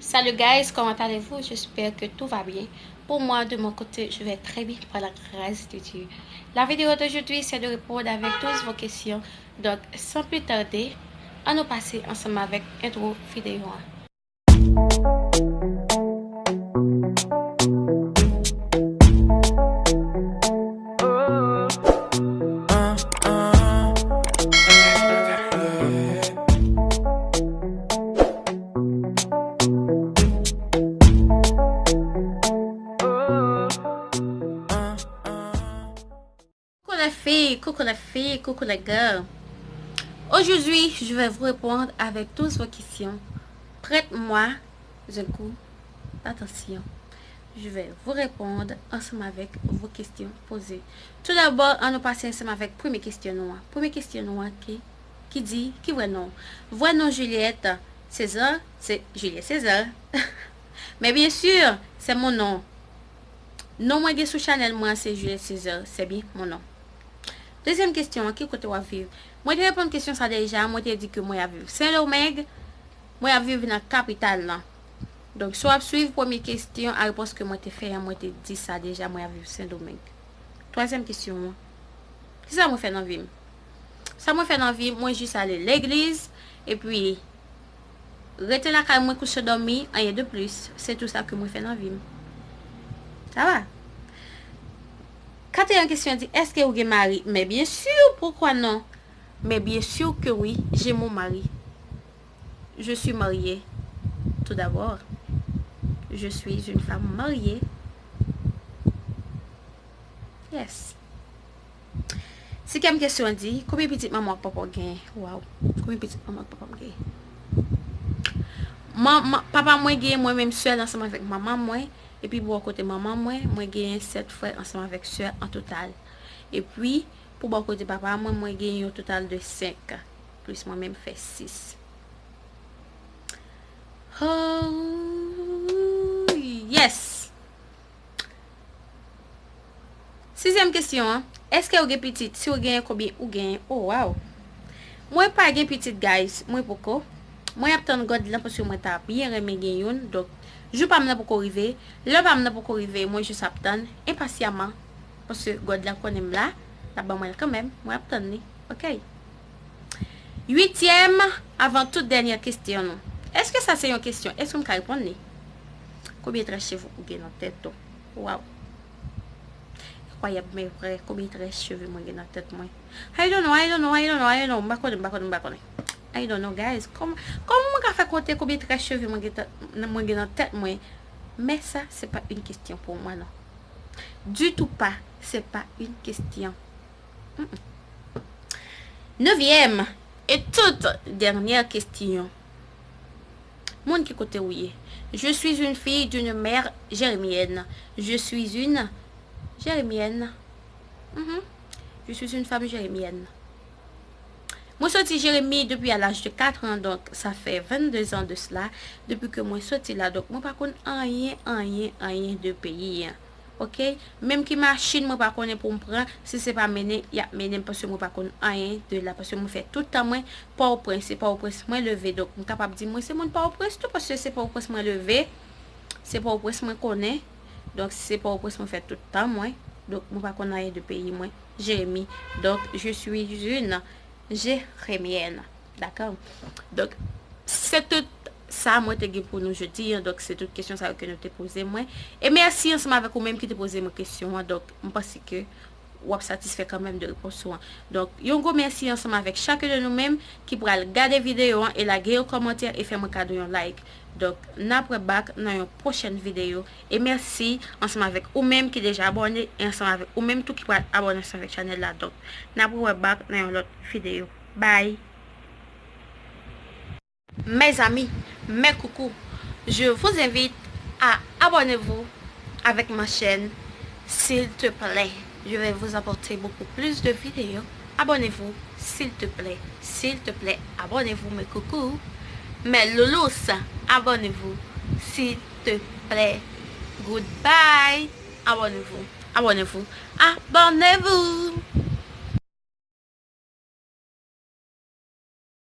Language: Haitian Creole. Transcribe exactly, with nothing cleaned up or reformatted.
Salut guys, comment allez-vous? J'espère que tout va bien. Pour moi, de mon côté, je vais très bien par la grâce de Dieu. La vidéo d'aujourd'hui, c'est de répondre avec toutes vos questions. Donc, sans plus tarder, annou pase ansanm avèk entwo videyo a. Coucou les filles, coucou les filles, coucou les gars. Aujourd'hui, je vais vous répondre avec toutes vos questions. Prête-moi un coup d'attention. Je vais vous répondre ensemble avec vos questions posées. Tout d'abord, annou pase ansanm avèk premye kesyon nou an. Premye kesyon nou an ki, ki di, ki vrè non? Vrè non Juliette César, se Juliette César. Mais bien sûr, c'est mon nom. Non mwen gen sou chanèl mwen an se Juliette César, c'est bien mon nom. Dezyèm kesyon an, ki kote w ap viv? Mwen te reponn kesyon sa deja, mwen te di ke mwen ap viv Sendomeng, mwen ap viv nan kapital lan. Donk, si w ap swiv premye kesyon a repons ke mwen te fè an, mwen te di sa deja, mwen ap viv Sendomeng. Twazyèm kesyon an, kisa mwen fè nan vi m? Sa mwen fè nan vi m, mwen jis ale legliz, epi rete lakay mwen kouche dòmi, anyen de plis. Se tou sa ke mwen fè nan vi m. Sa va? Katriyèm kesyon di, èske ou gen mari? Men byen si, poukwa non? Men byen si ke wi, j'ai mon mari. Je suis mariée, tout d'abord. Je suis une femme mariée. Yes. Senkyèm kesyon an di, konbyen pitit manman ak papa w genyen? Waw, konbyen pitit manman ak papa m genyen? Manman, papa mwen genyen mwen menm sèl ansanm avèk manman mwen, epi bò kote manman mwen, mwen genyen sèt frè ansanm avèk sè an total. Epi, pou bò kote papa mwen, mwen genyen yon total de senk, plis mwen menm fè sis. Oh, yes! Sizyèm kesyon an, èske ou gen pitit? Si w genyen, konbyen ou genyen? Oh, wow! Mwen pa gen pitit, guys. Mwen poko. Mwen ap tann God lan paske mwen ta byen renmen gen youn. Donk, jou pa m nan poko rive. Lè pa m nan poko rive, mwen jis ap tann enpasyaman. Paske God la konnen m la, l ap ban mwen l kanmenm. Mwen ap tann li. Oke. Uityèm, avan tout dènyè kesyon nou. Èske sa se yon kesyon? Èske m ka reponn li? Konbyen trè cheve ou gen nan tèt ou? Waw. Enkwayab, men vrè, konbyen trè cheve mwen gen nan tèt mwen? I don't know, I don't know, I don't know, I don't know. M pa konnen, m pa konnen, m pa konnen. I don't know, guys. Kòm, kòman mwen ka fè konte konbyen trè cheve mwen gen, mwen gen nan tèt mwen? Men sa, se pa yon kesyon pou mwen, non. Du tout pa, se pa yon kesyon. Mm-mm. Nevyèm e tout dènyè kesyon. Moun ki kote ou ye? Je suis une fille d'une mère jérémienne. Je suis une jérémienne. Mhm. Je suis une femme jérémienne. Mwen soti Jeremi depi a laj de kat an, donk sa fè vennde zan de sela, depi ke mwen soti la, donk mwen pa konn anyen, anyen, anyen de peyi an. Oke? Menm ki machin mwen pa konnen pou m pran, si se pa mennen, y ap mennen m, paske mwen pa konn anyen de la, paske mwen fè tout tan mwen Pòtoprens, se Pòtoprens mwen leve, donk m kapab di mwen se moun Pòtoprens tou, paske se Pòtoprens mwen leve, se Pòtoprens mwen konnen, donk se Pòtoprens mwen fè tout tan mwen, donk mwen pa konn anyen de peyi mwen, Jeremi. Donk, je suis une Jérémienne. Dakò? Donk, se tout sa mwen te gen pou nou jodi an. Donk, se tout kesyon sa yo ke nou te poze mwen. E mèsi ansanm avèk ou menm ki te poze mwen kesyon an. Donk, m panse ke w ap satisfè kanmenm de repons ou an. Donk, yon gwo mèsi ansanm avèk chak de nou menm ki pral gade videyo an e lage yon kòmantè e fè mwen kado yon like. Donk, n ap wè back nan yon pwochèn videyo. E mèsi ansanm avèk ou menm ki deja abòne e ansanm avèk ou menm tou ki pral abòne ansanm avèk chanèl la. Donk, n ap wè back nan yon lòt videyo. Bye! Mes amis, mes coucous, je vous invite à abonnez-vous avec ma chaîne, s'il te plaît. Je vais vous apporter beaucoup plus de vidéos. Abonnez-vous, s'il te plaît. S'il te plaît, abonnez-vous, mes coucous. Mes loulous, abonnez-vous, s'il te plaît. Goodbye. Abonnez-vous, abonnez-vous, abonnez-vous.